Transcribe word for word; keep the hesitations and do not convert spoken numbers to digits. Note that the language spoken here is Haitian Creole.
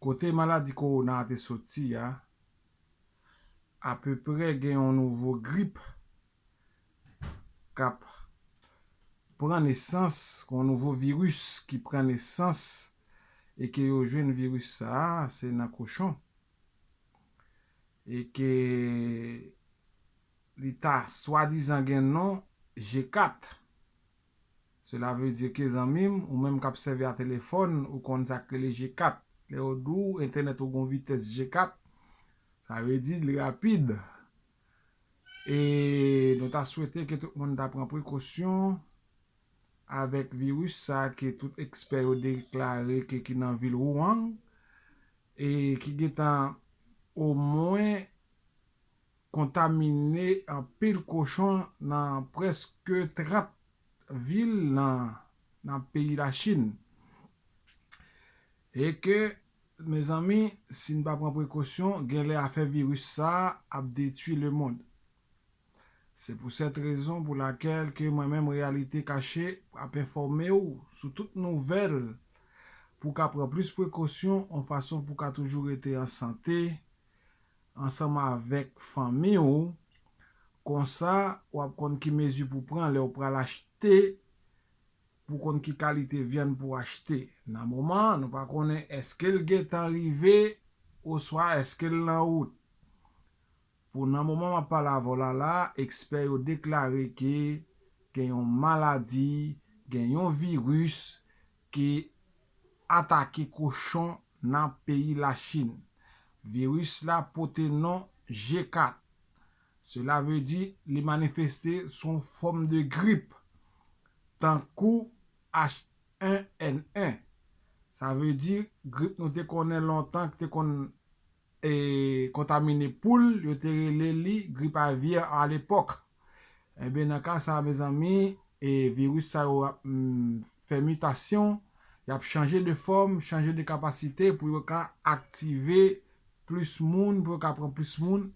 Kote maladi kowona a te soti a, apeprè gen yon nouvo grip k ap pran nesans, yon nouvo viris ki pran nesans, e ke yo jwenn viris sa a, se nan kochon. E ke li ta swadizan gen non G kat. Sela vle di ke zanmi m, ou menm k ap sèvi a telefòn, ou konn sa k rele G kat. Lè yo di w entènèt ou gon vitès G kat, sa vle di li rapid. E nou ta swete ke tout moun ta pran prekosyon avèk viris sa ke tout ekspè yo deklare ke ki nan vil Wuhan e ki gentan omwen kontamine anpil kochon nan prèske trant vil nan, nan peyi Lachin. E ke, mezanmi, si n pa pran prekosyon, genlè afè viris sa a ap detwi lemonn. Se pou sèt rezon pou lakèl ke mwen menm Reyalite Kache ap enfòme w sou tout nouvèl pou w ka pran plis prekosyon, yon fason pou w ka toujou rete an sante, ansanm avèk fanmi w. Konsa, w ap konn ki mezi pou w pran lè w pral achte, pou w konn ki kalite vyann pou w achte. Nan moman an, nou pa konnen èske l gentan rive oswa èske l nan wout. Pou nan moman m ap pale avè w la la, ekspè yo deklare ke gen yon maladi, gen yon viris ki atake kochon nan peyi Lachin. Viris la pote non G kat. Sela vle di li manifeste sou yon fòm de grip, tankou H en N en. Sa vle di grip nou te konnen lontan, ki te konn e, kontamine poul, yo te rele li grip avyè alepòk. Ebyen, nan ka sa a, mezanmi, e, viris sa yo ap mm, fè mitasyon, y ap chanje de fòm, chanje de kapasite pou yo ka aktive plis moun, pou yo ka pran plis moun